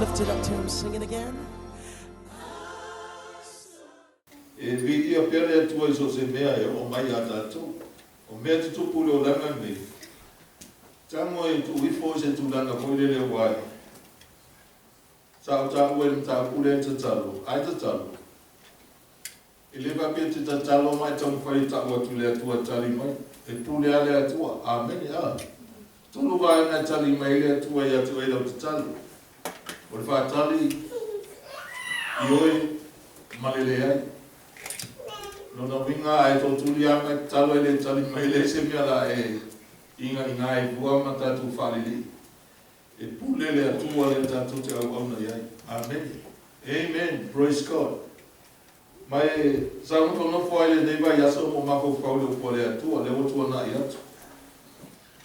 lift it up to Him. Sing it again. E viia pea le Atua i so o se mea e oo mai iā tatou. O mea tutupu i le olaga lenei, tago e tuu ifo i se tulaga foi lele aua e sa ou taua i le mataupu lea e tatalo, a e tatalo, e le faapea e te tatalo ma e taumafai e tau atu i le Atua e tali mai. E pule lava le Atua. Amene. A. Tolu vaega e tali mai ai le Atua ia te oe i lau tatalo. O le faatali, ioe, ma le leai. Lona uiga, a e tootuli lava ma e tatalo e le tali mai, e leai se mea la e igaiga ai fua ma tatou faalelei. E pule le Atua lea tatou te auauna i ai. Amene. Amen. Praise God. Ma e sa nofonofo ai lenei vaiaso ma ou mafaufau i le upu a le Atua, lea ua tuanai atu.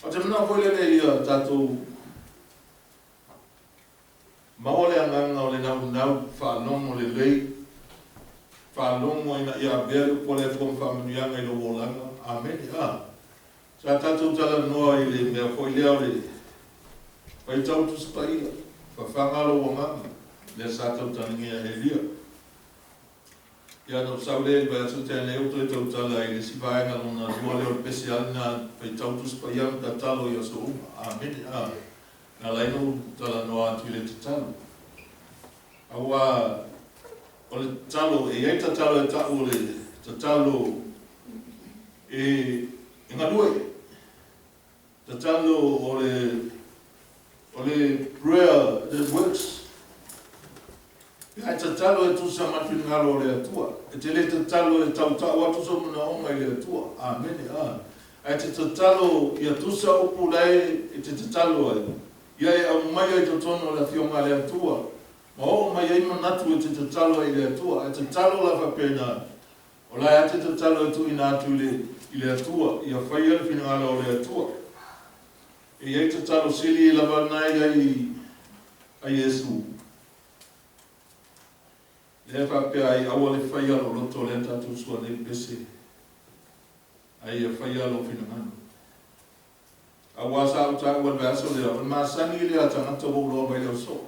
Ou te manao foi lele ia tatou maua le agaga o le naunau faalogo lelei, faalogo ina ia avea le upu a le Atua ma faamanuiaga i lou olaga. Amene. A. Sa tatou talanoa i le mea foi lea o le faitau Tusi Paia, fafaga lou agaga, lea sa tautalagia e Elia. Ia ona ou sau lea i le vaiaso tea nei ou toe tautala i le isi vaega lona lua lea o le pese lava lena faitau Tusi Paia ma tatalo i aso uma. Amene. A. Na ala ai ona ou talanoa atu i le tatalo. Aua o le tatalo, e i ai tatalo e ta'u o le tatalo e galue, tatalo o le o le prayer that works. Pe a e tatalo e tusa ma le finagalo o le Atua. E te le tatalo e tautau atu sou manaoga i le Atua. Amene. A. Ae te tatalo ia tusa upu lae e te tatalo ai, ia e aumaia i totonu o le Afioga a le Atua, ma oo mai ai manatu e te tatalo ai i le Atua. Ae tatalo la faapena, o lae a te tatalo e tuuina atu i le i le Atua, ia faia le finagalo o le Atua. E i ai tatalo sili lava na i ai a Iesu. Lea e faapea ai, Aua le faia lou loto lea tatou sua nei pese, ae ia faia lou finagalo. Aua sa ou taua i le vaiaso lea, o le masani lea a tagata ua ou loa mai le ausoo.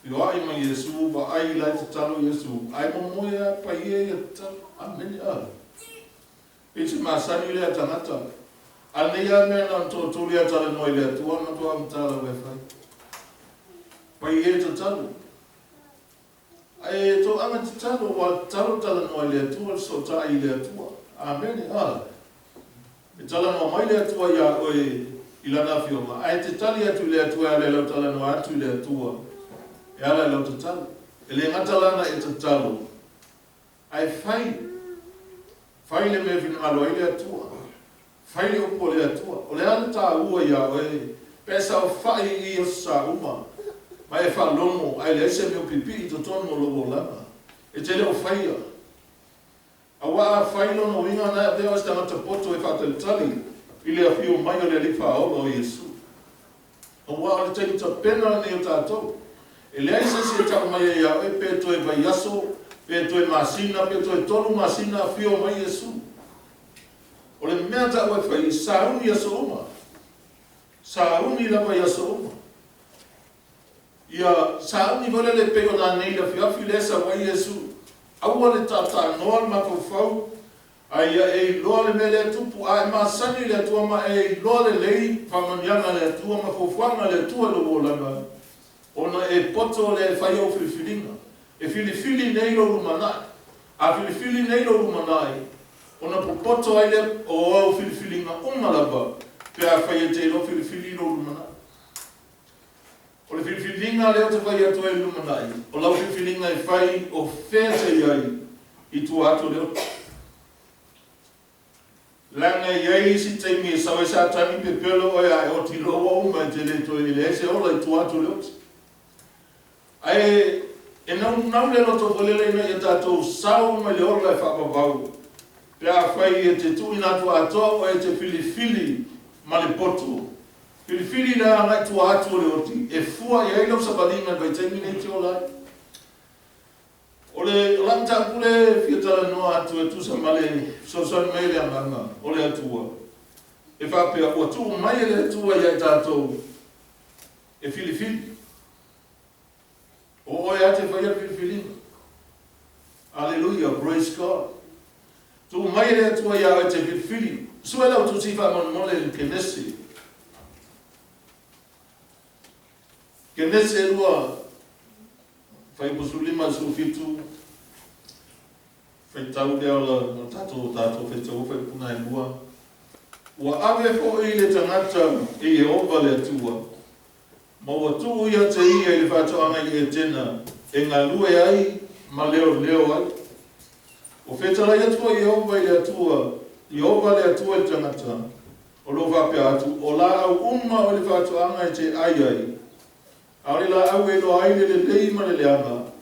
Feoai ma Iesu, vaai la e tatalo Iesu, ae momoe a paia ia tatalo. Amene. A. Pei se masani lea a tagata. A lenei a mea na ona toatolu ia talanoa i le Atua, matua augata lava e fai. Paia e tatalo. Ae toaga tatalo, ua tatalo talanoa i le Atua, le sootaai i le Atua. Amene. A. E talanoa mai le Atua iā oe i Lana Afioga, ae e te tali atu i le Atua e ala i lau talanoa atu i le Atua, e ala i lau tatalo. E le gata la na e tatalo, ae fai. Fai le mea e finagalo ai le Atua. Fai le upu a le Atua. O le a le taua iā oe pe e saofai i aso sa uma ma e faalogo ae leai se mea o pipii i totonu o lou olaga? E te le o faia. Aua a fai lona uiga na e avea oe se tagata poto e faatalitali i le afio mai o le Alii Faaola o Iesu. Aua o le taimi tapena lenei o tatou. E leai se isi e tau mai ai ia oe pe toe vaiaso, pe toe masina, pe toe tolu masina afio mai Iesu. O le mea taua e fai, sauni i aso uma. Sauni lava i aso uma. Ia sauni foi lele pei ona anei i le afiafi lea e sau ai Iesu. Aua le taataanoa le mafaufau, a ia e iloa le mea lea e tupu, a e masani i le Atua ma e iloa lelei faamanuiaga a le Atua ma fuafuaga a le Atua i lou olaga, ona e poto lea e fai au filifiliga. E filifili nei lou lumanai. A filifili nei lou lumanai, ona popoto ai lea o au filifiliga uma lava pe afai e te iloa filifili lou lumanai. O le filifiliga lea ou te fai atu ai i le lumanai, o lau filifiliga e fai o fea te i ai i tua atu o le oti. Leaga e i ai isi taimi e sau ai Satani pepelo oe a e oti loa ua uma e te le toe e leai se ola i tua atu o le oti. Ae e naunau le loto foi lele ina ia tatou sao mai le ola e faavavau pe afai e te tuuina atu atoa oe e te filifili ma le poto. Filifili le agai tua atu o le oti e fua i ai lau savaliga i le vaitaimi nei e te ola ai. O le o lau mataupu lea e fia talanoa atu e tusa ma le fesoasoani mai o le Agaga o le Atua, e faapea, ua tuu mai e le Atua ia i tatou e filifili. O oe lava e te faia le filifiliga. Aleluia, praise God. Tuu mai e le Atua iā oe e te filifili. Sue lau Tusi faamolemole i le Kenese. Kenese 2, fuaiupu 15 i le 17, faitau lea o le tatou tatou faitaua faaiupuga e lua. Ua ave foi le tagata e Ieova le Atua, ma ua tuu ia te ia i le faatoaga i Etena e galue ai ma leoleo ai. Ua fetalai atu foi Ieova i le Atua, Ieova le Atua i le tagata, o lo o faapea atu, O laau uma o le faatoaga e te ai ai, a o le laau e iloa ai le lelei ma le leaga,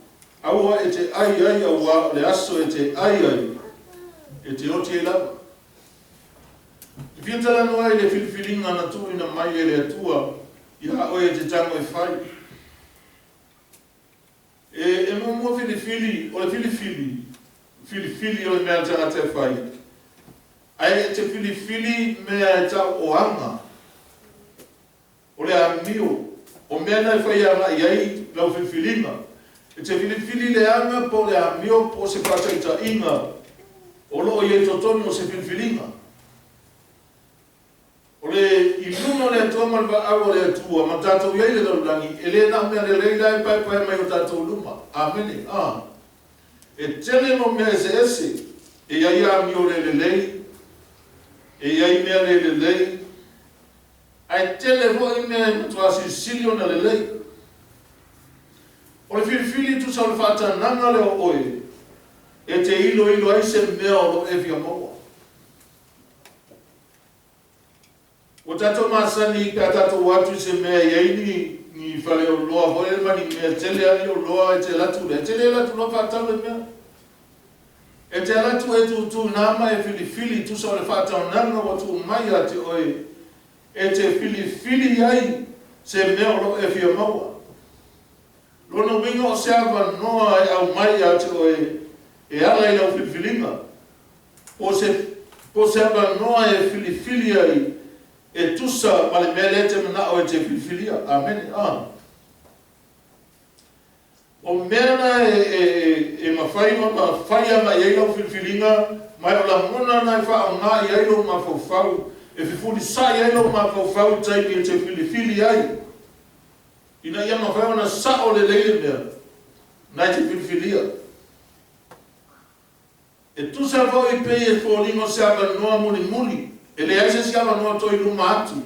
aua e te ai ai auā o le aso e te ai ai, e te oti ai lava. E fia talanoa ai i le filifiliga na tuuina mai e le Atua iā oe e te tago e fai. E, e muamua filifili, o le filifili, filifili o le mea a le tagata e fai, ae e te filifili mea e tau o aga, o le amio, o mea na e fai agai i ai lau filifiliga. E te filifili le aga po o le amio po o se faataitaiga o lo o i ai i totonu o se filifiliga. O le i luma o le Atua ma le vaau a le Atua ma tatou i ai i le lalolagi, e le na o mea lelei la e paepae mai o tatou luma. Amene. A. E tele mau mea eseese. E i ai amio le lelei, e i ai mea le lelei, ae tele foi mea e matua silisili ona lelei. O le filifili tusa o le faatanaga lea o oe, e te iloilo ai se mea o lo o e fia maua. Ua tatou masani pe a tatou o atu i se mea e i ai ni, ni faleoloa foi lele ma ni mea tele lava ni oloa e te alu atu lea, e te le alu atu loa faatau le mea. E te alu atu e tūtū nā ma e filifili tusa o le faataunaga ua tuu mai ia te oe e te filifili ai se mea o lo o e fia maua. Lona uiga o se avanoa e aumai ia te oe e ala i lau filifiliga. Po o se, po o se avanoa e filifili ai e tusa ma le mea lea e te manao e te filifilia. Amene. A. O mea na e, e, e mafai ona fai agai i ai lau filifiliga, ma o lagona na e faaaoga i ai lou mafaufau, e fefulisai ai lou mafaufau i taimi e te filifili ai, ina ia mafai ona sao lelei le mea na e te filifilia. E tusa foi pei e foliga o se avanoa mulimuli, e leai se isi avanoa toe i luma atu.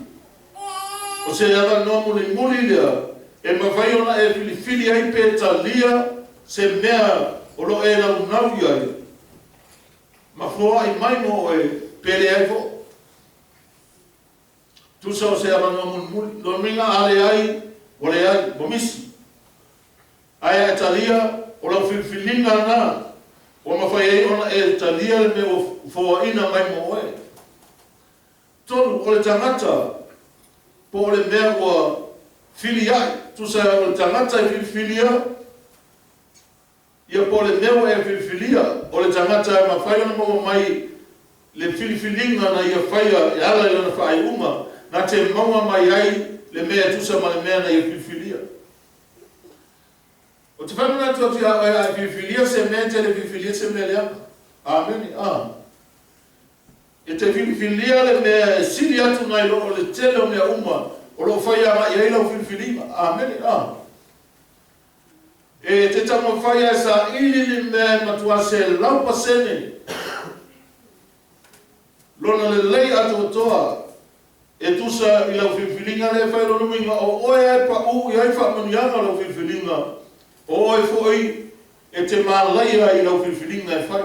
O se avanoa mulimuli lea e mafai ona e filifili ai pe talia se mea o lo o e naunau i ai ma foai mai mo oe pe leai foi. Tusa o se avanoa mulimuli. Lona uiga a leai, ua leai, ua misi. Ae a e talia, o lau filifiliga lena ua mafai ai ona e talia le mea ua foaina mai mo oe. Tolu, o le tagata po o le mea ua filia'i, tusa o le tagata e filifilia, ia po o le mea ua e filifilia, o le tagata e mafai ona maua mai le filifiliga na ia faia e ala i lana faaiuga, na te maua mai ai le mea e tusa ma le mea na ia filifilia. Ou te faamanatu atu iā oe, a e filifilia se mea, e te le filifilia se mea leaga. Amene. A. E te filifilia le mea e sili atu nai lo o le tele o mea uma o lo o fai agai i ai lau filifiliga. Amene. A. E te taumafai lava e saili le mea e matua 100% lona lelei atoatoa e tusa i lau filifiliga lea e fai lona uiga o oe lava e paʻū i ai faamanuiaga o lau filifiliga, o oe foi e te malaia i lau filifiliga e fai.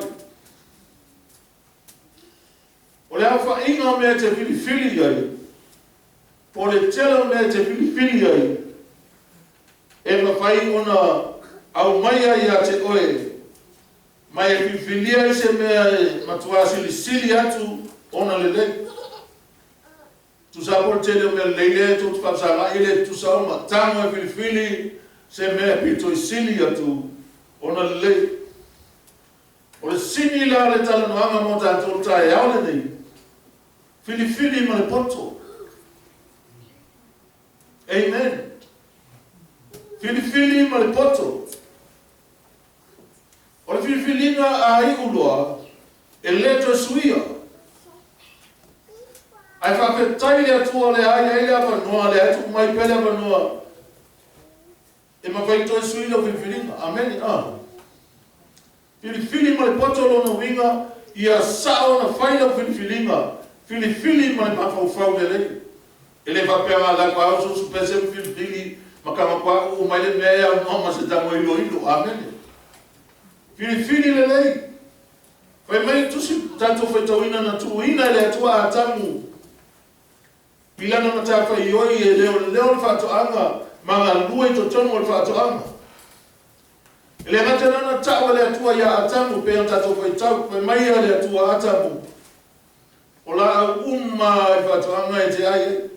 O le aofaiga o mea e te filifili i ai, po o le tele o mea e te filifili i ai, e mafai ona aumaia ia te oe ma e filifilia ai se mea e matua silisili atu ona lelei. Tusa po o le tele o mea lelei lea e tou te faafesagai, e le tutusa uma. Tago e filifili se mea e pito i sili atu ona lelei. O le sini la o le talanoaga mo tatou i le taeao lenei, filifili ma le poto. Amen. Filifili ma le poto. O le filifiliga a iu loa, e le toe suia. Ae faafetai i le Atua o lea e i ai le avanoa, lea e tuu mai pea le avanoa e mafai ona toe sui lau filifiliga. Amene. A. Filifili ma le poto lona uiga, ia sao ona fai lau filifiliga. Filifili ma le mafaufau lelei. E le faapea na o le au susu pese ma filifili ma kamakuauu mai le mea e aunoa ma se tago iloilo. Amene. Filifili lelei. Fai mai le tusi tatou faitauina na tuuina e le Atua Atamu i lana matafaioi e leoleo le faatoaga ma galue i totonu o le faatoaga. E le gata na ona tau e le Atua ia Atamu pei ona tatou faitau, fai mai ia le Atua Atamu, o laau uma i faatoaga e te ai ai.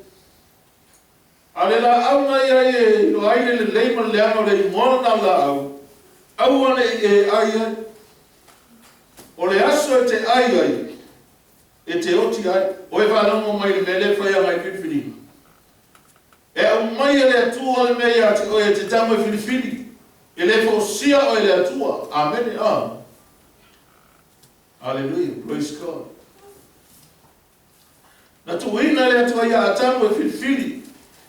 A o le laau na i ai e iloa ai le lelei ma le leaga o le igoa lena o laau, aua ne i e ai ai. O le aso e te ai ai, e te oti ai. O e faalogo mai i le mea lea e fai agai filifiliga. E aumai e le Atua le mea ia te oe e te tago e filifili. E le fausia oe e le Atua. Amene. A. Hallelujah. Praise God. Na tuuina e le Atua ia Atamu e filifili,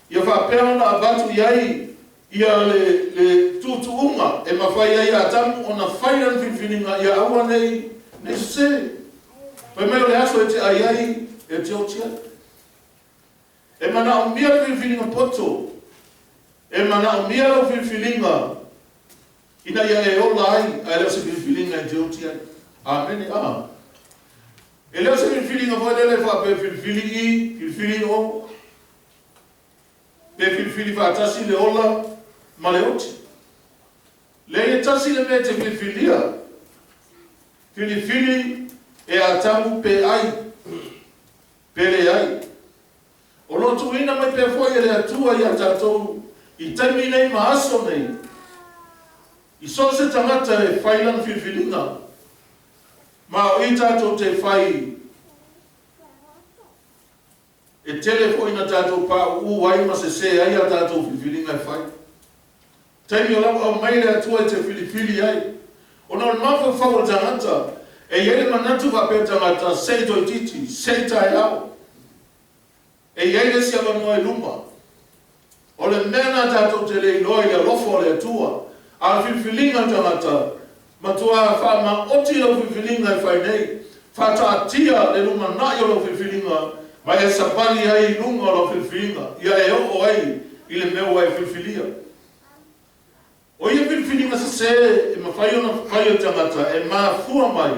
ia faapea ona avatu i ai ia le, le tuutuuga e mafai ai Atamu ona fai lana filifiliga ia aua nei nei sese. Fai mai o le aso e te ai ai, e te oti ai. E manaomia le filifiliga poto, e manaomia lau filifiliga ina ia e ola ai, ae le o se filifiliga e te oti ai. Amene. A. E le o se filifiliga foi lele e faapea filifili i, filifili o, pe filifili faatasi le ola ma le oti. Leai e tasi le mea e te filifilia. Filifili e Atamu pe ai, pe leai. O lo o tuuina mai pea foi e le Atua ia tatou i taimi nei ma aso nei, i so o se tagata e fai lana filifiliga, ma o i tatou te fai e tele foi ina tatou pauu ai ma sese ai a tatou filifiliga e fai. Taimi o la ua aumai le Atua e te filifili ai. Ona o le mafaufau o le tagata, e i ai le manatu faapea tagata, se i toeitiiti, se i taeao. E i ai le isi avanoa i luma. O le mea lena tatou te le iloa i le alofa o le Atua, a o le filifiliga a le tagata, matua faamaoti lau filifiliga e fai nei, faataatia le lumanai o lau filifiliga ma e savali ai i luga o lau filifiliga, ia e oo ai i le mea ua e filifilia. O ia filifiliga sese e mafai ona fai e le tagata e mafua mai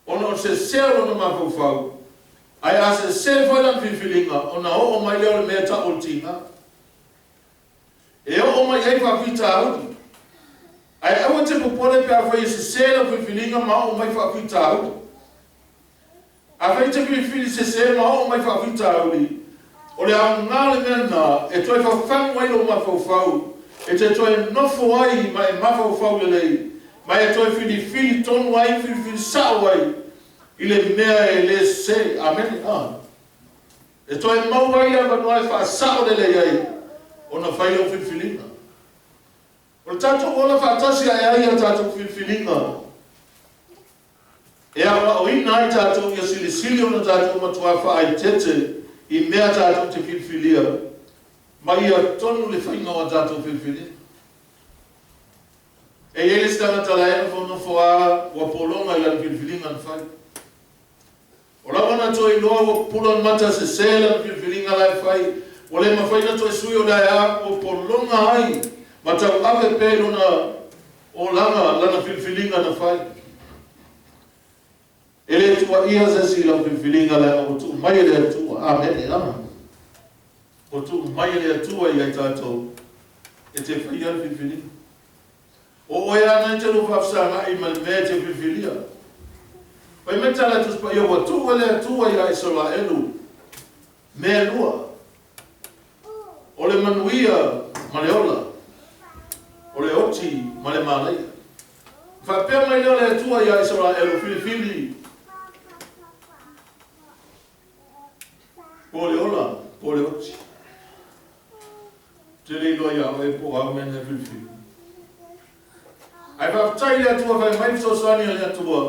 ona o le sese o lona mafaufau, ae a sese foi lana filifiliga, ona oo mai lea o le mea e tau o le tiga. E oo mai ai faafitauli. Ae aua e te popole pe afai e sese lau filifiliga ma oo mai faafitauli. Afai e te filifili sese ma oo mai faafitauli, o le aoga o le mea lena e toe fafagu ai lou mafaufau, e te toe nofo ai ma e mafaufau lelei, ma e toe filifili tonu ai, filifili sao ai i le mea e le sese. Amene. A. E toe maua ai le avanoa e faasao lelei ai ona fai lau filifiliga. O le tatou ola faatasi ae ai a tatou filifiliga e aoaoina ai tatou ia silisili ona tatou matuā faaeteete i mea tatou te filifilia ma ia tonu le faiga o a tatou filifiliga. E i ai le isi tagata la e nofonofo a ua pologa i lana filifiliga na fai. O la ua na toe iloa ua pupula le mata sese lana filifiliga la e fai, ua le mafai na toe sui o le a ua pologa ai ma tauave pea i lona olaga lana filifiliga na fai. E le tuuaia se isi i lau filifiliga leaga ua tuu mai e le Atua. Amene. A. Ua tuu mai e le Atua ia i tatou e te faia le filifiliga. O oe ana e te lua faafesagai ma le mea e te filifilia. Fai mai tala a Tusi Paia, ua tuu e le Atua ia Isaraelu mea e lua, o le manuia ma le ola, o le oti ma le manaia. Faapea mai lea o le Atua ia Isaraelu, filifili po o le ola po o le oti. Te le iloa iā oe po o a mea na e filifili. Ae faafetai i le Atua fai mai le fesoasoani a le Atua,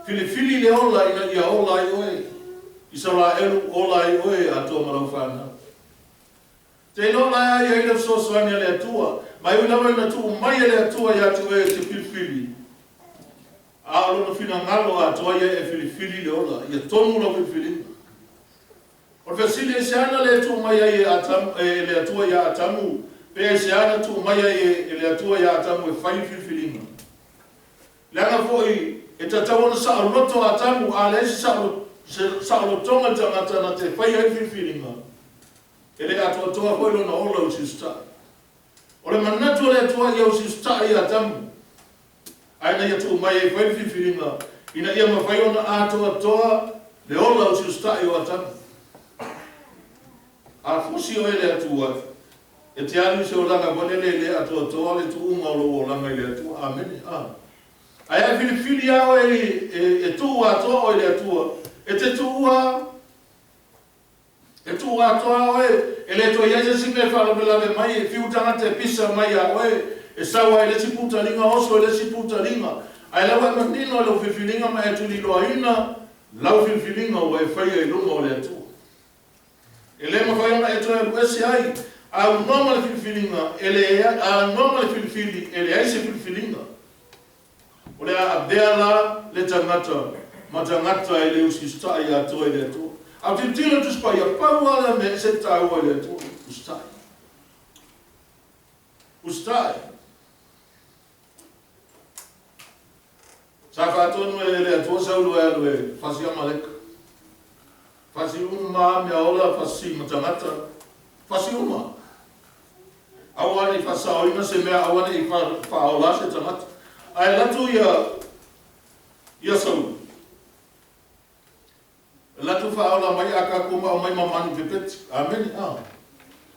filifili le ola ina ia ola ai oe, Isaraelu, ola ai oe atoa ma lau fanau. Te iloa la e ai ai le fesoasoani a le Atua, ma e ui lava ina tuu mai e le Atua ia te oe e te filifili, a o Lona finagalo atoa ia e filifili le ola, ia tonu lau filifiliga. O le fesili, aisea na le tuu mai ai e Atamu, e le Atua iā Atamu, pe aisea na tuu mai ai e le Atua iā Atamu e fai le filifiliga? Leaga foi e tatau ona saoloto Atamu, a leai se se saolotoga i le tagata na te faia ai le filifiliga, e le atoatoa foi lona ola usiusitai. O le manatu o le Atua ia usiusitai ia Atamu, ae na ia tuu mai e fai le filifiliga ina ia mafai ona atoatoa le ola usiusitai o Atamu. A fusi oe e le Atua, e te alu i se olaga foi lele e le atoatoa le tuuga o lou olaga i le Atua. Amene. A. Ae a filifili lava oe e tuu atoa oe i le Atua, e te tuua E tuu atoa oe, e le toe i ai se isi mea e faalavelave mai, e fiu tagata e pisa mai iā oe, e sau ai i le isi putaliga, oso i le isi putaliga, ae la ua e manino i lau filifiliga ma e tuliloaina lau filifiliga ua e faia i luma o le Atua. E le mafai ona e toe alu ese ai, a aunoa ma le filifiliga, e le, a aunoa ma le filifili, e leai se filifiliga. O le a avea la le tagata ma tagata e le usiusitai atoa i le Atua. A o tilotilo le Tusi Paia, pau lava lea mea e ese le taua i le Atua, usitai. Usitai. Sa faatonu e le Atua Saulo e alu e fasi Amaleka. Fasi uma mea ola, fasi ma tagata, fasi uma. Aua ne i faasaoina se mea, aua ne i faaola se tagata. Ae alu atu ia, ia Saulu. Alu atu faaola mai Akaku ma aumai ma manu pepeti. Amene. A.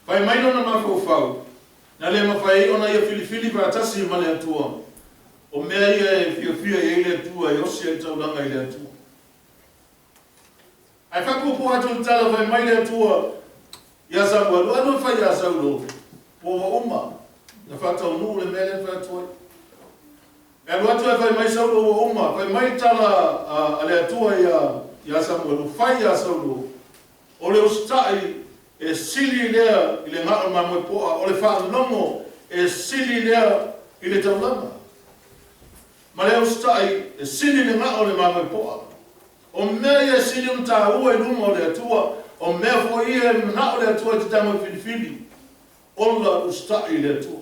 Fai mai lona mafaufau, na le mafai ai ona ia filifili faatasi ma le Atua. O mea ia e fiafia i ai le Atua, e osi ai le taulaga i le Atua. Ae faapuupuu atu le tala fai mai le Atua ia Samuelu, Alu e fai ia Saulo, po ua uma na faataunuu le mea lea na fai atu ai. E alu atu ae fai mai Saulo ua uma, fai mai le tala a le Atua ia Samuelu, Fai ia Saulo, o le usitai e sili lea i le gao o le mamoe poa, o le faalogo e sili lea i le taulaga. Ma le usitai e sili le gao o le mamoe poa. O mea ia e sili ona taua i luma o le Atua, o mea foi ia e manao le Atua e te tago e filifili, ola usitai i le Atua.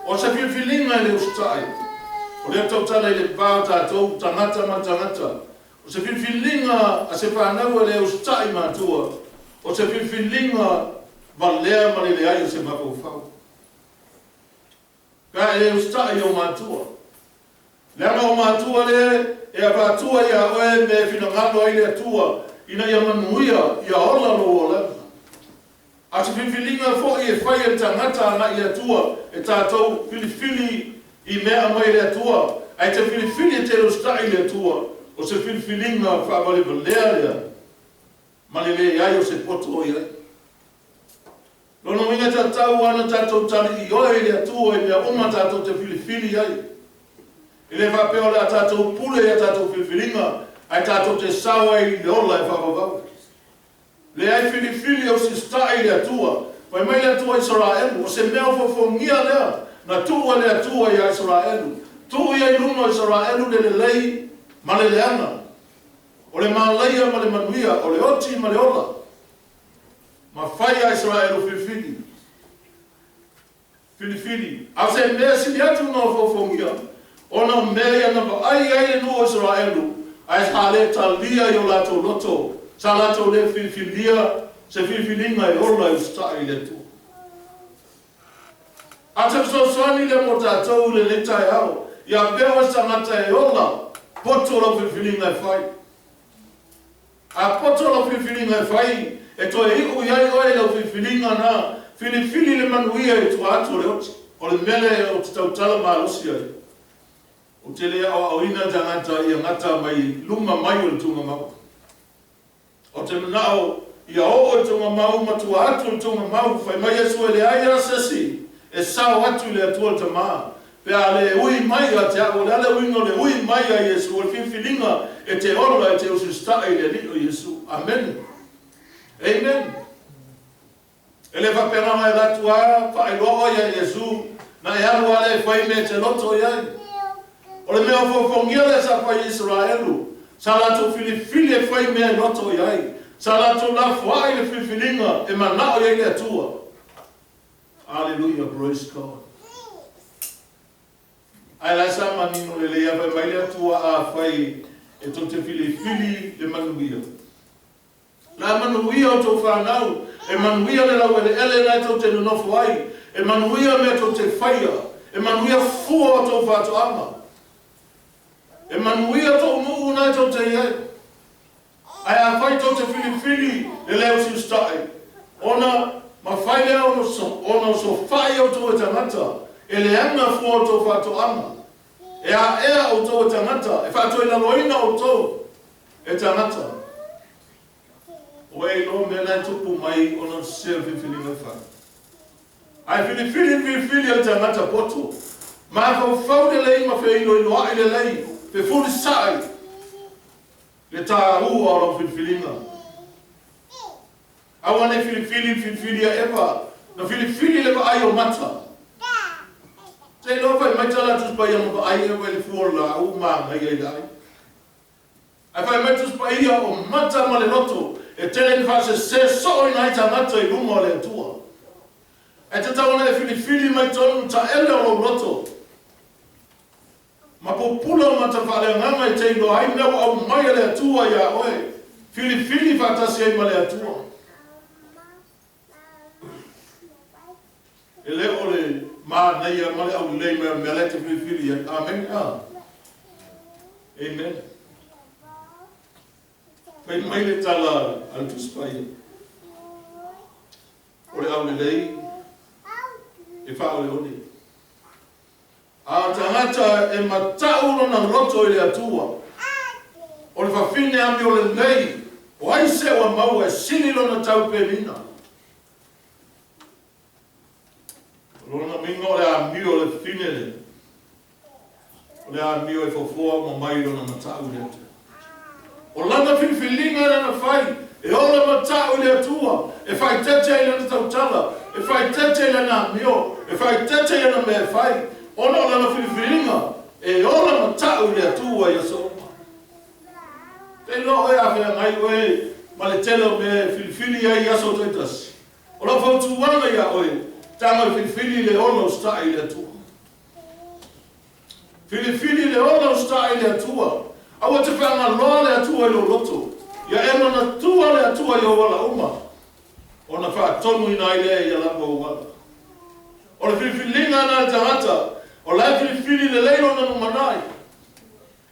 O se filifiliga e le usitai, o lea tautala i le va o tatou, tagata ma tagata. O se filifiliga a se fanau e le usitai matua, o se filifiliga valea ma le leai o se mafaufau. Pe a e le usitai i ou matua. Leaga o matua le e avatua ia oe mea e finagalo ai le Atua ina ia manuia, ia ola lou olaga. A o se filifiliga foi e fai e le tagata agai i le Atua, e tatou filifili i mea aumai e le Atua, ae te filifili e te le usitai i le Atua, o se filifiliga faavalevalea lea ma le leai o se poto o i ai. Lona uiga e tatau ana tatou tali ioe i le Atua i mea uma tatou te filifili ai. E le faapea o le a tatou pule i a tatou filifiliga, ae tatou te sao ai i le ola e faavavau. Leai filifili e usita'i i le Atua. Fai mai le Atua i Isaraelu, o se mea ofoofogia lea na tuu e le Atua iā Isaraelu. Tuu ia i luma o Isaraelu le lelei ma le leaga, o le malaia ma le manuia, o le oti ma le ola. Ma fai a Isaraelu filifili, filifili, a o se mea sili atu na ofoofogia, ona o mea ia na vaai ai le nuu o Isaraelu, ae sa le talia i o latou loto, sa latou le filifilia se filifiliga e ola e usitai i le Atua. A o se fesoasoani lea mo tatou i lenei taeao, ia pea oe se tagata e ola, poto lau filifiliga e fai. A poto lau filifiliga e fai, e toe iu i ai oe i lau filifiliga na filifili le manuia i tua atu o le oti. O le mea lea ou te tautala malosi ai, ou te le aoaoina tagata ia gata mai luma mai o le tuugamau. Ou te manao Ia oo i tugamau ma tua atu o le tugamau, fai mai Iesu e leai lava se isi e sao atu i le Atua le Tama, pe a le ui mai ia te au. O le a le uiga o le ui mai a Iesu? O le filifiliga e te ola e te usiusitaʻi i le Alii o Iesu. Amene. Amen. E le faapena ona e alu atu lava faailoa oe ia Iesu, na e alu lava lea e fai mea e te loto i ai. O le mea ofoofogia lea sa fai e Isaraelu, sa latou filifili e fai mea e loto i ai, sa latou lafoai le filifiliga e manao i ai le Atua. Aleluia, praise God. Ae la e sa manino lelei lava fai mai le Atua, Afai e tou te filifili le manuia, La manuia outou fanau, e manuia le laueleele la e tou te nonofo ai, e manuia mea tou te faia, e manuia fua o tou faatoaga, e manuia tou nuu na e tou te i ai. Ae afai tou te filifili le le usiusitaʻi, ona mafai lea ona osofaʻi outou e tagata, e leaga fua o tou faatoaga, e aea outou e tagata, e faatoilaloina outou e tagata. Ua e iloa mea na e tupu mai ona o le sese o le filifiliga e fai. Ae filifili le filifili a le tagata poto, mafaufau lelei ma feiloiloaʻi lelei, fefulisaʻi le taua o lau filifiliga. Aua ne i filifili le filifili a Eva, na filifili le vaai o mata. Te iloa fai mai tala a Tusi Paia na vaai Eva i le fua o le laau manaia i le ai. Ae fai mai Tusi Paia, o mata ma le loto, e tele ina faasese soo ina ai tagata i luma o le Atua. Ae tatau ona e filifili mai tonu taele o lou loto, ma pupula o mata faaleagaga e te iloa ai mea ua aumai e le Atua iā oe, filifili faatasi ai ma le Atua. E le o le manaia ma le aulelei mai o le mea la e te filifili ai. Amene. A. Amen. Fai mai le tala a le Tusi Paia, o le aulelei e faaoleole. A o tagata e matau lona loto i le Atua, o le fafine amio lelei, o ai se ua maua e sili lona tau penina? O lona uiga o le amio o le fafine lea, o le amio e fofoa uma mai lona matau i le Atua. O lana filifiliga lea na fai, e ola matau i le Atua, e faaeteete ai lana tautala, e faaeteete i lana amio, e faaeteete i ana mea e fai, ona o lana filifiliga e ola matau i le Atua i aso uma. Te iloa oe a feagai oe ma le tele o mea e filifili ai i aso taitasi. O lau fautuaga ia oe, tago e filifili le ola usitai i le Atua. Filifili le ola usitai i le Atua. Aua te faagaloa le Atua i lou loto. Ia e manatua le Atua i ou ala uma, ona faatonuina ai lea ia lava ou ala. O le filifiliga lena a le tagata, o la e filifili lelei lona lumanai.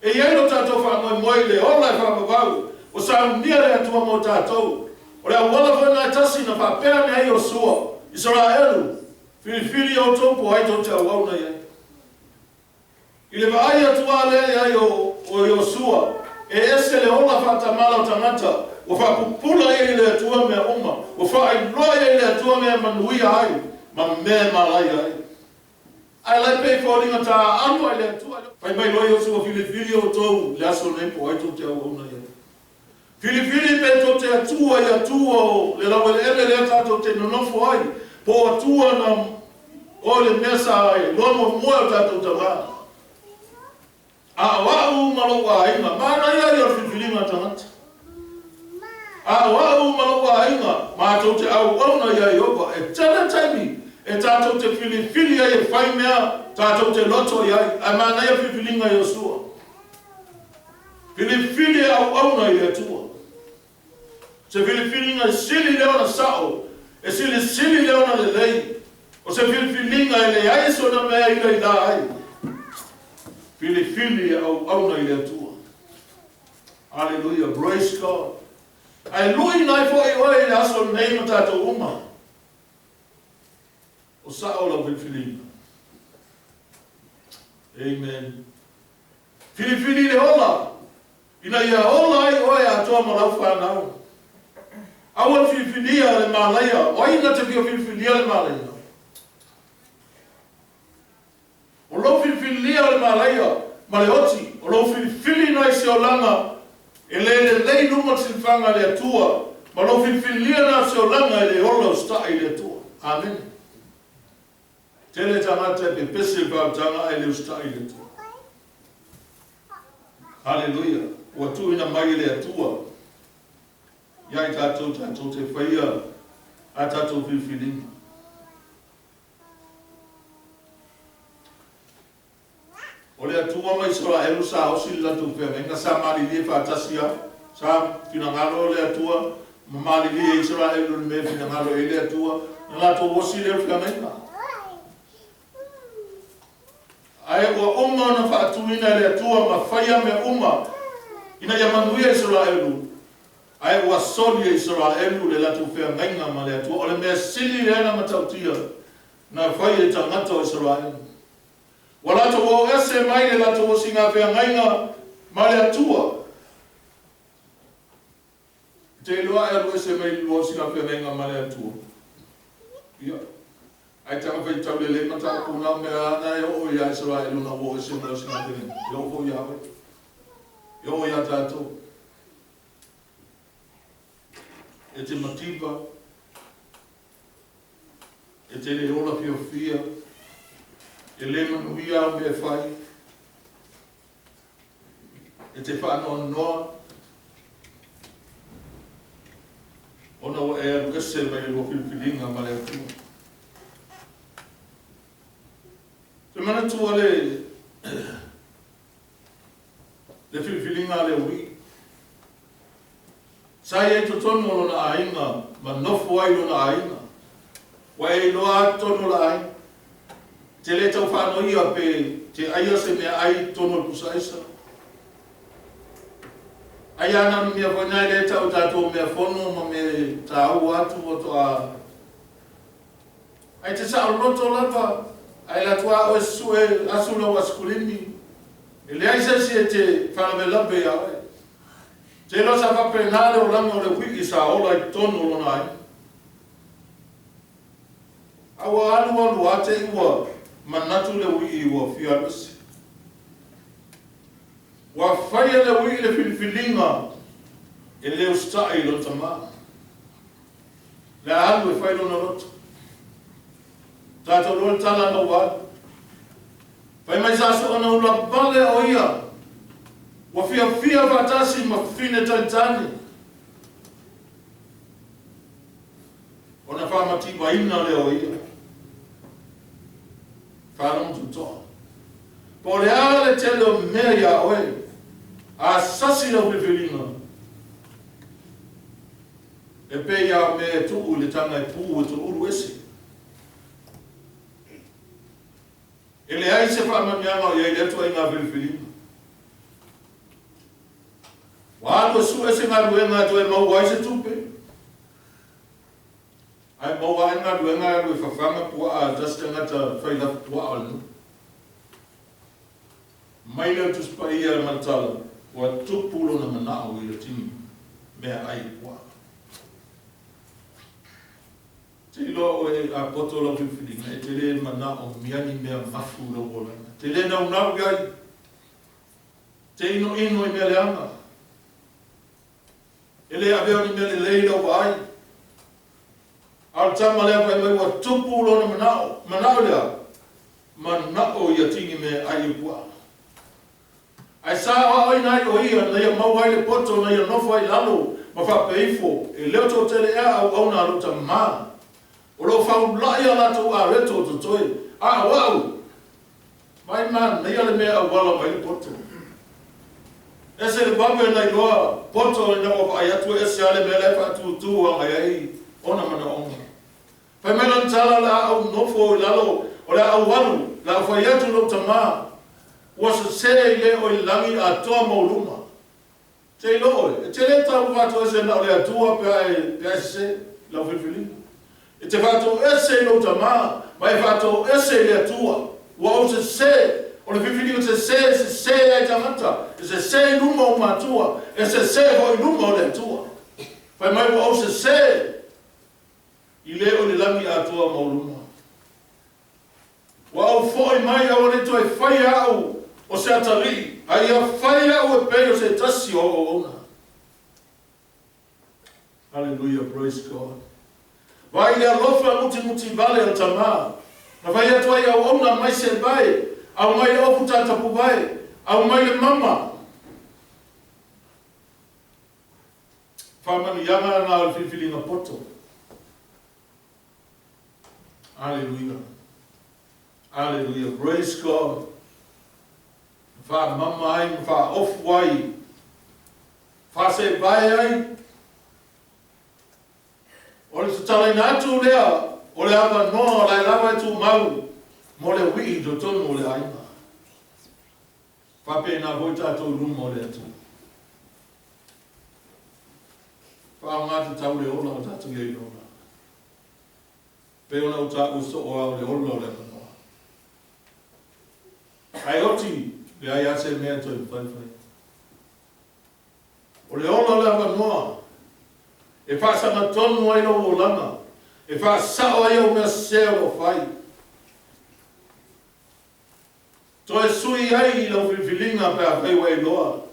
E i ai lo tatou faamoemoe i le ola e faavavau, ua saunia le Atua mo tatou. O le auala foi lena e tasi na faapea ane ai Iosua, Isaraelu, filifili outou po o ai tou te auauna i ai. I le vaai atu lava lea i ai o Iosua, e ese le ola faatamala o tagata, ua faapupula i ai e le Atua mea uma, ua faailoa i ai e le Atua mea e manuia ai ma mea e malaia ai. Ae la e pei e foliga taaalo ai le Atua. Fai mai loa Iosua, Filifili outou i le aso lenei po o ai tou te auauna i ai. Filifili pe tou te atua i Atua o le laueleele lea tatou te nonofo ai, po o Atua na o le mea sa iloa muamua e o tatou tama. A o a'u ma lo'u aiga, manaia ia o le filifiliga a tagata. A o a'u ma lo'u aiga, matou te auauna iā Ieova. E tele taimi e tatou te filifili ai e fai mea tatou te loto i ai, ae manaia le filifiliga a Iosua. Filifili e auauna i le Atua. Se filifiliga e sili lea ona sa'o, e silisili lea ona lelei, o se filifiliga e leai sona mea e ilaila ai. Filifili e auauna i le Atua. Aleluia, praise God. Ae luʻina ai foʻi oe i le aso lenei ma tatou uma. O sa'o lau filifiliga. Amen. Filifili le ola, ina ia ola ai oe atoa ma lau fanau. Aua le filifilia le malaia. O ai na te fia filifilia le malaia? O lou filifilia o le malaia ma le oti, o lou filifili na i se olaga e le lelei i luma o le silafaga a le Atua, ma lou filifilia na o se olaga e le ola usitai i le Atua. Amene. Tele tagata e pepese i le faautaga ae le usitai i le Atua. Haleluia! Ua tuuina mai e le Atua ia i tatou tatou te faia a tatou filifiliga. O le Atua ma Isaraelu sa osi le latou feagaiga, sa malilie faatasi a, sa finagalo le Atua ma malilie Isaraelu i le mea e finagalo i ai le Atua, na latou osi lea o le feagaiga. Ae ua uma ona faatuina e le Atua ma faia mea uma ina ia manuia Isaraelu, ae ua soli e Isaraelu le latou feagaiga ma le Atua. O le mea sili lea na matautia na fai e tagata o Isaraelu. Ua latou o ese mai le latou osiga feagaiga ma le Atua. E te iloa e alu ese mai le lua osiga feagaiga ma le Atua. Ia, ae taga faitau lelei mataupu na o mea ana e oo ia Isaraelu na ua o ese mai osiga feagaiga. E oo foi ia oe. E oo ia tatou. E te mativa, e te le ola fiafia, e le manuia au mea e fai, e te faanoanoa, ona ua e alu ese mai le lua filifiliga ma le Atua. Te manatua le le filifiliga a le uii. Sa i ai i totonu o lona aiga ma nofo ai i lona aiga. Ua e iloa a totonu o le aiga. E te le tau faanoia pe te aia se mea ai i totonu o le pusa aisa. Ai a na o ni mea foi na e le tau e tatou mea fono ma mea taua atu faatoa. Ae te saoloto lava, ae alu atu lava oe sue asu lau asikulimi, e leai se isi e te faalavelave ia oe. Te iloa sa faapena le olaga o le uii sa ola i totonu o lona aiga. A ua alu alu lava te i ua manatu le uii ua fia alu ese. Ua fai e le uii le filifiliga e le usitai i lona tama. Le a alu e fai lona loto. Tatou iloa le tala na ua alu. Fai mai sa soona ula pale o ia. Ua fiafia faatasi ma fafine talitani. Ona faamativaina lea o ia. Faalogo totoa. Po o le a le tele o mea ia oe, a sasi lau filifiliga, e pei lava o mea e tuu i le taga e pu e toulu ese. E leai se faamanuiaga o i ai i lea ituaiga filifiliga. Ua alu e sue se galuega e toe maua ai se tupe, ae maua ae galuega e alu e fafaga puaa a tasi tagata fai lafu puaa o le nuu. Mai lea o le Tusi Paia ma le tala, ua tupu lona manao i le tini mea ai puaa. Te iloa oe a poto lau filifiliga, e te le manaomia ni mea mafu i lou olaga. E te le naunau i ai. Te inoino i mea leaga. E le avea o ni mea lelei lau vaai. A o le tama lea fai mai ua tupu lona manao. Manao lea, manao ia tini mea ai i puaa. Ae sa aoaoina ai o ia na ia maua ai le poto na ia nofo ai i lalo ma faapea ifo, E le o toatele ea auauna a lou tama, o lo o faulai a latou areto o totoe, a o au, mai manaia le mea e auala mai le poto. Ese le vave na iloa poto ina ua vaai atu e ese lava le mea la e faatūtū agai ai ona manaoga. Fai mai lana tala, O le a ou nofo i lalo, o le a ou alu, o le a ou fai atu i lou tama, ua sese i le o i lagi atoa ma ou luma. Te iloa oe, e te le tau faatoese na o le Atua pe a e, pe a e sese i lau filifiliga. E te faatoese i lou tama, ma e faatoese i le Atua. Ua ou sese, o le filifiliga sese e sese ai tagata, e sese i luma o matua, e sese foi i luma o le Atua. Fai mai ua ou sesē i le o i le lagi atoa maualuga. Ua ou foi mai aua ne i toe faia au o se atalii, a ia fai au e pei o se tasi o au auauna. Hallelujah, praise God. Vaai i le alofa mutimutivale o le Tama, na fai atu ai i auauna, Aumai se vae, aumai le ofu tatapuvae, aumai le mama. Faamanuiaga na o le filifiliga poto. Aleluia. Aleluia. Praise God. Faamama ai ma faaofu ai, faaseevae ai. O le tatalaina atu lea o le avanoa o la e lava e tumau mo le uii i totonu o le aiga. Faapena foi tatou i luma o le Atua. Faaaoga tatau le ola o tatou i ai i le olaga. Pei ona ou taua soo lava o le ola o le avanoa. Ae oti, leai lava se mea e toe mafai fai. O le ola o le avanoa e faasagatonu ai lou olaga, e faasao ai au mea sese o lo o fai. Toe sui ai i lau filifiliga pe afai ua e iloa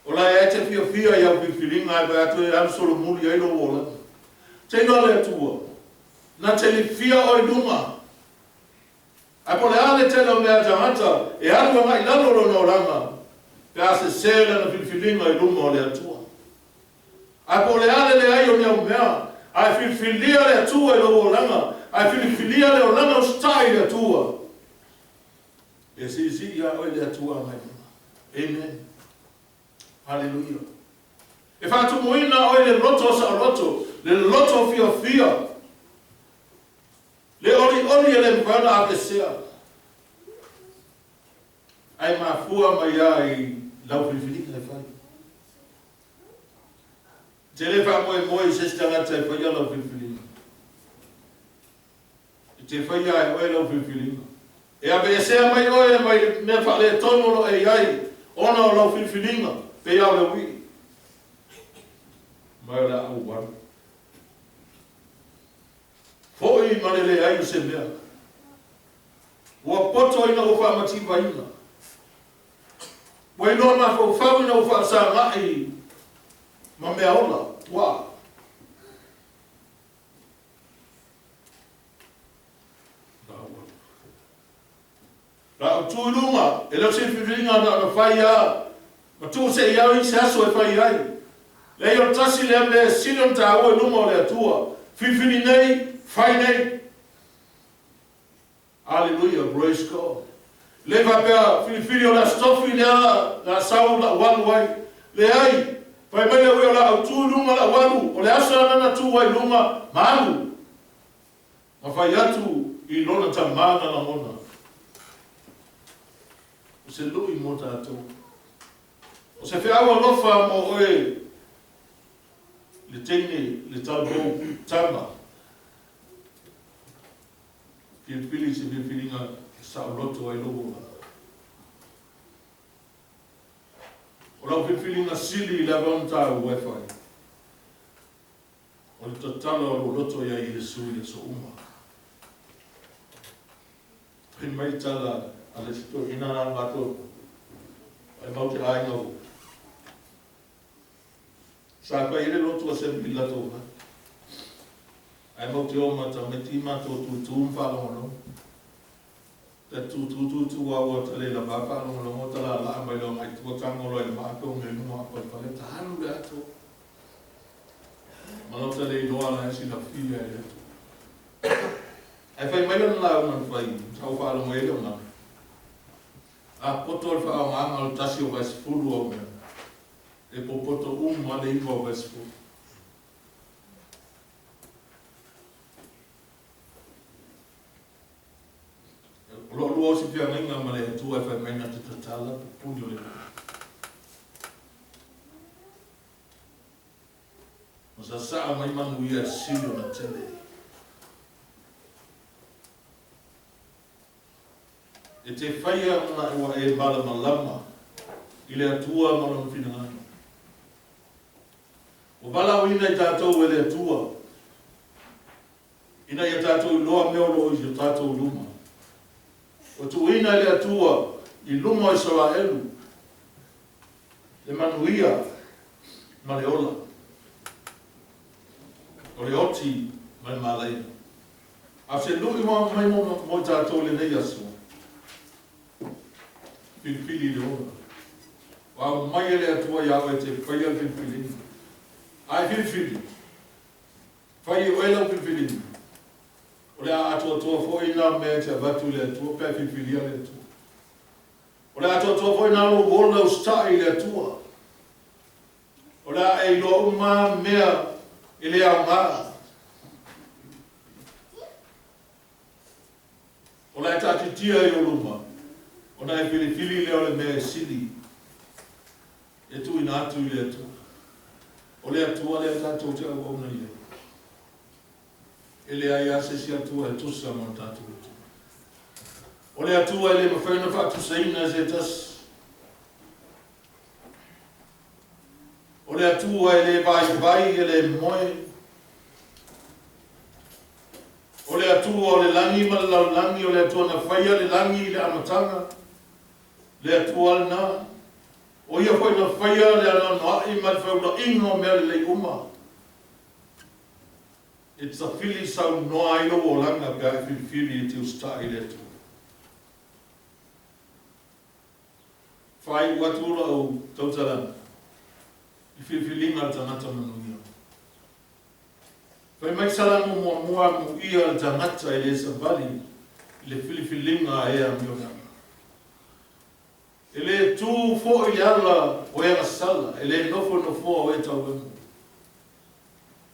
o la e te fiafia i au filifiliga ae vaai atu e alu solomuli ai lou olaga. Te iloa le Atua, na te lifia oe i luga. Ae po o le a le tele o mea a tagata e alu agai i lalo lona olaga pe a sese lana filifiliga i luma o le Atua. Ae po o le a le leai o ni au mea, ae filifilia le Atua i lou olaga, ae filifilia le olaga usitai i le Atua, e siisii ia oe le Atua agai i luga. Amen. Haleluia. E faatumuina oe i le loto saoloto, le loto fiafia, le olioli e le mafai ona aveesea, ae mafua mai lava i lau filifiliga e fai. E te le faamoemoe i se isi tagata e faia lau filifiliga. E te faia lava e oe lau filifiliga. E aveesea mai oe mai le mea faaletonu o lo o e i ai ona o lau filifiliga, pei lava o le uii mai o le a ou alu. Foi ma le leai o se mea. Ua poto ina ua faamativaina. Ua iloa mafaufau ina ua faasaga'i ma meaola, puaa. La ou tu i luga, e le o se filifiliga na ona fai lava ma tuu se i au i se aso e fai ai. Leai, o le tasi lea mea e sili ona taua i luma o le Atua, filifili nei, fai nei. Aleluia, praise God. Le faapea filifili o le Aso Tofi lea la sau la'u alu ai. Leai, fai mai le ui o la'u tu i luga la'u alu, o le aso lena na tu ai i luga ma alu. Ma fai atu i lona tama na lagona. O se lui mo tatou. O se feau alofa mo oe le teine, le talavou tama. Filifili se filifiliga e saoloto ai lou olaga. O lau filifiliga sili i le ava ona taua e fai, o le tatala o lou loto iā Iesu i aso uma. Fai mai le tala a le isi toeaina na matou ai mau te aiga o Sa fai ai le lotu assembly i latou fale. Ae mau te o ma tamaiti matou tutu ma faalogologo. Ta tutu tutu a ua ta le lava faalogologo ta lalaa mai loa ngai tua tago loa i le maa pe unga i luga apa i le fale ta alu le atoa. Ma lau ta le iloa la e silafia e le Atua. Ae fai mai lana lauga na fai, sa ou faalogo i ai le ogaga. A poto le faaaogaga o le tasi o vaesefulu au mea. E popoto uma le 9 o vaesefulu. O lo'u lua osi feagaiga ma le Atua e fai mai na te tatala pupuni o le lagi. Ma sasaa mai manuia e sili ona tele. E te whaia ona ua e malamalama i le Atua ma lona finagalo. Ua valaauina i tatou e le Atua ina ia tatou iloa mea o lo o i o tatou luma. Ua tuuina e le Atua i luma o Isaraelu le manuia ma le ola, o le oti ma le malaia. A o se lui mai mo i tatou i lenei aso, filifili le ola. Ua aumai e le Atua ia oe e te faia le filifiliga. A e filifili, fai e oe lau filifiliga, o le a atoatoa foi na mea e te avatu i le Atua pe a filifilia le Atua. O le a atoatoa foi na lou ola usitai i le Atua. O le a e iloa uma mea e le aoga. O le a e taatitia i ou luma, ona e filifili lea o le mea e sili e tuuina atu i le Atua. O le Atua lea tatou te auauna i ai. E leai lava se isi Atua e tusa ma le tatou Atua. O le Atua e le mafai ona faatusaina e se tasi. O le Atua e le vaivai, e le moe. O le Atua o le lagi ma le lalolagi, o le Atua na faia le lagi i le amataga, le Atua lena. O ia foi na faia le anoanoai ma le feulaiga o mea lelei uma. E tafili saunoa ai lou olaga pe a e filifili e te usitai i le Atua. Faaiu atu lau tautalaga i filifiliga a le tagata manuia. Fai mai Salamo muamua, amuia le tagata e le savali i le filifiliga a e amioleaga. E le tu foi i le ala o e agasala, e le nofo i le nofoa o e tauemu.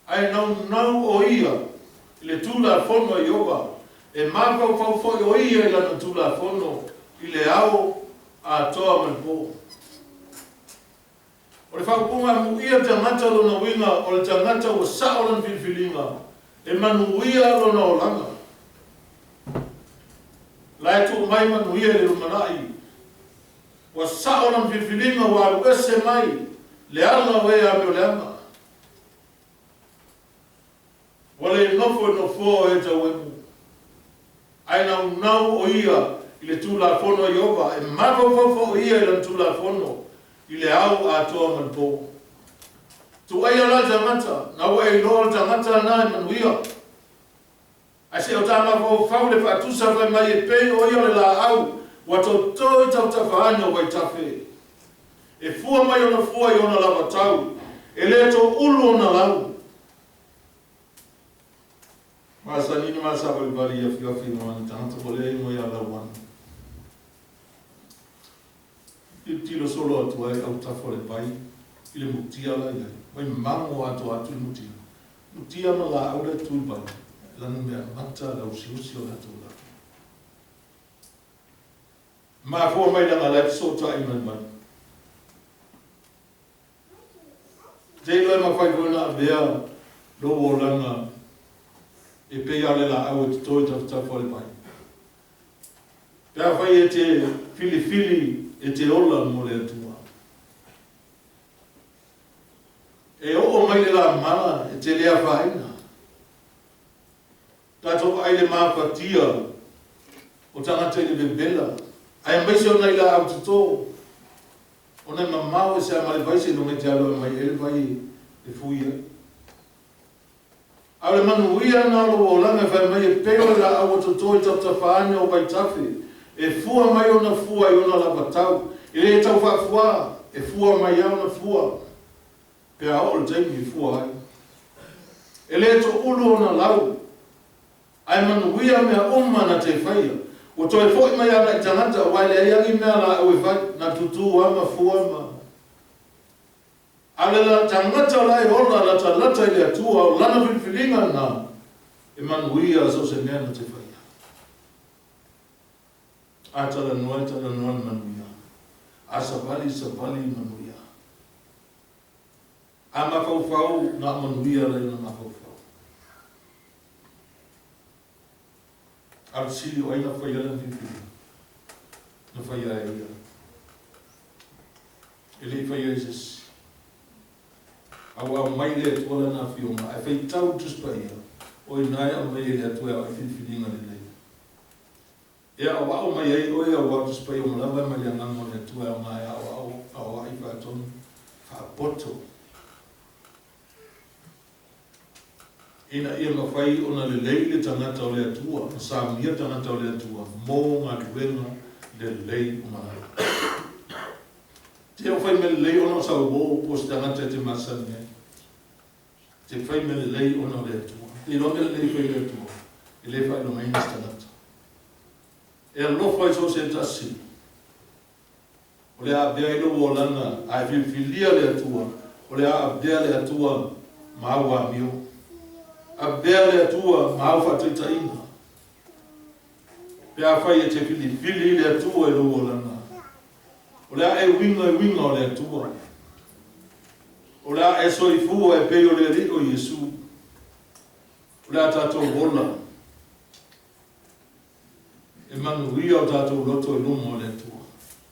Ae naunau o ia i le Tulafono a Ieova, e mafaufau foi o ia i lana Tulafono i le ao atoa ma le po. O le faaupuga amuia le tagata lona uiga o le tagata ua sao lana filifiliga, e manuia lona olaga. La e tuu mai manuia i le lumanai. Ua sao lana filifiliga ua alu ese mai le ala o e amioleaga. Ua le nofo i le nofoa o e tauemu. Ae naunau o ia i le Tulafono a Ieova, e mafaufau foi o ia i lana Tulafono i le ao atoa ma le po. Tuuaia la le tagata, na ua e iloa o le tagata lena e manuia. Ae se i o ta mafaufau i le faatusa fai mai e pei o ia o le laau ua toto i tafatafa ane o vaitafe. E fua mai ona fua i ona lava tau, e le toulu ona lau. Masani ona ma savalivali i afiafi ma ana tagata ua leai mo ia Lauana. Tilotilo solo atu ai autafa o le vai i le mutia la i ai. Vai mago atoa atu le mutia. Mutia ma laau la e tu i vai. Lana mea mata le usiusi o latou lau. Mafua mai leaga la e fesootai mai mai. Te iloa e mafai foi ona avea lou olaga e pei lava o le laau e toto i tafatafa o le vai. Pe afai e te filifili e te ola mo le Atua. E oo mai le lā mala e te le afaina. Tatou vaai i le mafatia o tagata i le vevela, aemaise o nai laau toto, ona e mamao ese lava ma le vai seiloga e te alu e aumai i ai le vai e fui ai. A o le manuia lena o lou olaga e fai mai e pei o le laau ua toto i tafatafa ane o vaitafe, e fua mai ona fua i ona lava tau, e le tau faafuā, e fua mai lava ona fua pe a oo le taimi e fua ai. E le toulu ona lau, ae manuia mea uma na te faia. Ua toe foi mai agai tagata aua e leai lava ni mea a laau e fai, na tutū lava ma fua ma. A o le tagata o la e ola latalata i le Atua, o lana filifiliga lena, e manuia so o se mea na te faia. A talanoa e talanoa i le manuia, a savali savali i le manuia. A mafaufau na o manuia la i ona mafaufau. A o le fesili o ai na faia lana filifiliga? Na faia e ia. E le i faia e se isi. A ua aumai le Atua Lana Afioga, ae faitau le Tusi Paia, o i ina e aumai ai e le Atua e ao ai filifiliga lelei. E aoao mai ai oe auā o Tusi Paia uma lava e mai le Agaga o le Atua e aoga e aoao, aoai, faatonu, faapoto, ina ia mafai ona lelei le tagata o le Atua, ma saunia tagata o le Atua mo galuega lelei uma lava. Te o fai mea lelei ona o sau uō po o se tagata e te masani ai. Te fai mea lelei ona o le Atua. Te iloa mea lelei e fai e le Atua, e le faailogaina se tagata. E alofa i so o se tasi. O le a avea ai lou olaga ae filifilia le Atua, o le a avea le Atua ma au amio. Avea le Atua ma au faataitaiga. Pe afai e te filifili i le Atua i lou olaga, o le a e uiga i uiga o le Atua. O le a e soifua e pei o le Alii o Iesu. O le a tatou ola e manuia o tatou loto i luma o le Atua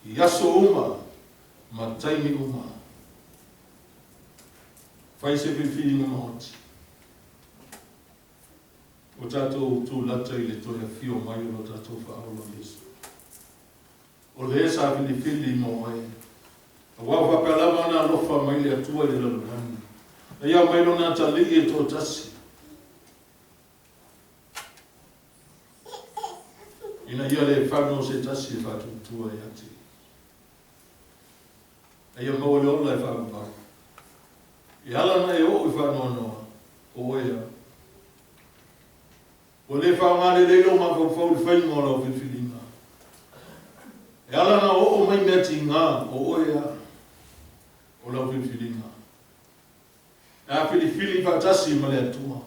i aso uma ma taimi uma. Fai se filifiliga maoti. Ua tatou tulata i le toe afio mai o lo tatou Faaola o Iesu. O le sa filifili mo oe. Aua ua faapea lava ona alofa mai le Atua i le lalolagi, na ia aumai Lona Atalii e toatasi, ina ia le fano se tasi e faatuatua ia te ia, a ia maua le ola e faavavau. E ala ona e oo i faanoanoa, o oe lava. Ua le faaaoga lelei lou mafaufau i le faiga o lau filifiliga. E ala ona oo mai mea tiga, o oe lava, o lau filifiliga. A filifili faatasi ma le Atua.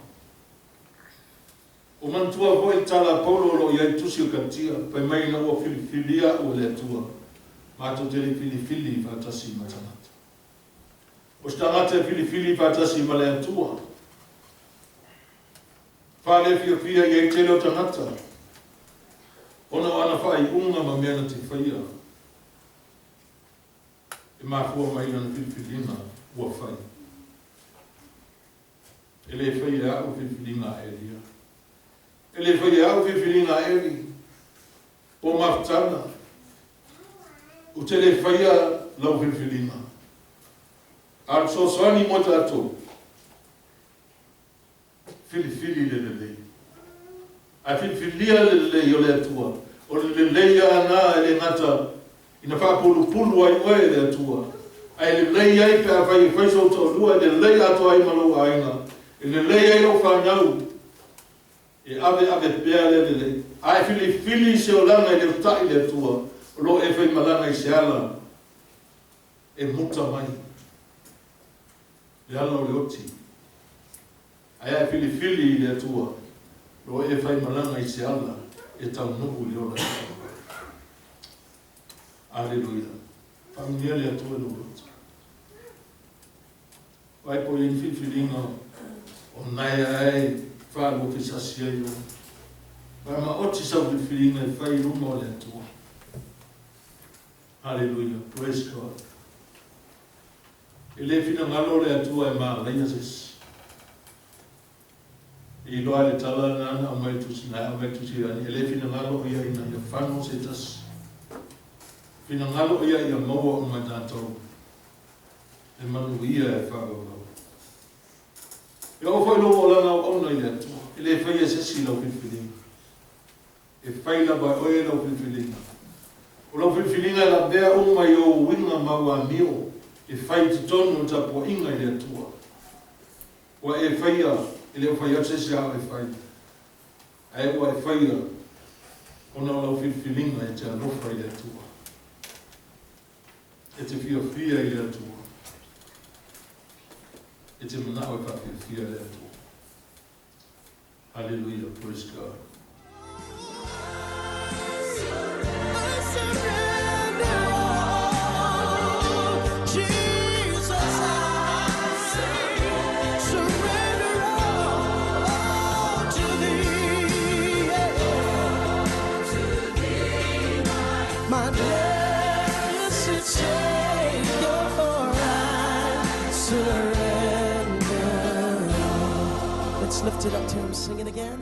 Ua manatua foi le tala a Paulo o lo o i ai i le Tusi o Kalitia, fai mai ina ua filifilia au e le Atua, matou te le i filifili faatasi ma tagata. O se tagata e filifili faatasi ma le Atua, faalefiafia i ai tele o tagata, ona o ana faaiuga ma mea na te faia. E mafua mai lana filifiliga ua fai. E le faia e a'u filifiliga a Elia. E le faia e a'u filifiliga a Eli. Po mafutaga. Ou te le faia lau filifiliga. A o le fesoasoani mo tatou, filifili le lelei. Ae filifilia le lelei o le Atua, o le lelei a na e le gata ina faapulupulu ai oe e le Atua, ae lelei ai pe afai e fai sou toalua, e lelei atoa ai ma lou aiga, e lelei ai lau fanau, e aveave pea le lelei. Ae filifili se olaga e le ota'i le Atua, o lo o e faimalaga i se ala e muta mai le ala o le oti. Ae a e filifili i le Atua, lo e faimalaga i se ala e taunuu i le ola e faavavau. Aleluia. Faamanuia le Atua i lou loto. Vaai po o i ai ni filifiliga o naea ae faaluafesasi ai oe. Vaai maoti sau filifiliga e fai i luma o le Atua. Aleluia. Praise God. E le finagalo le Atua e malaia se isi. E iloa ai le tala lena na aumai i le Tusi, na aumai i le Tusi Iani, e le finagalo o ia ina ia fano se tasi. Finagalo o ia ia maua uma e tatou le manuia e faavauvau. E oo foi lou olaga auauna i le Atua, e le faia e se isi lau filifiliga. E fai lava e oe lau filifiliga. O lau filifiliga e lavea uma i ou uiga ma au amio e fai i totonu o le tapuaiga i le Atua. Ua e faia, e le o fai atu se isi a oe e fai, ae ua e faia ona o lau filifiliga e te alofa i le Atua, e te fiafia i le Atua, e te manao e faafiafia le Atua. Hallelujah, praise God. My blessed Savior, I surrender. Let's lift it up to Him. Sing it again.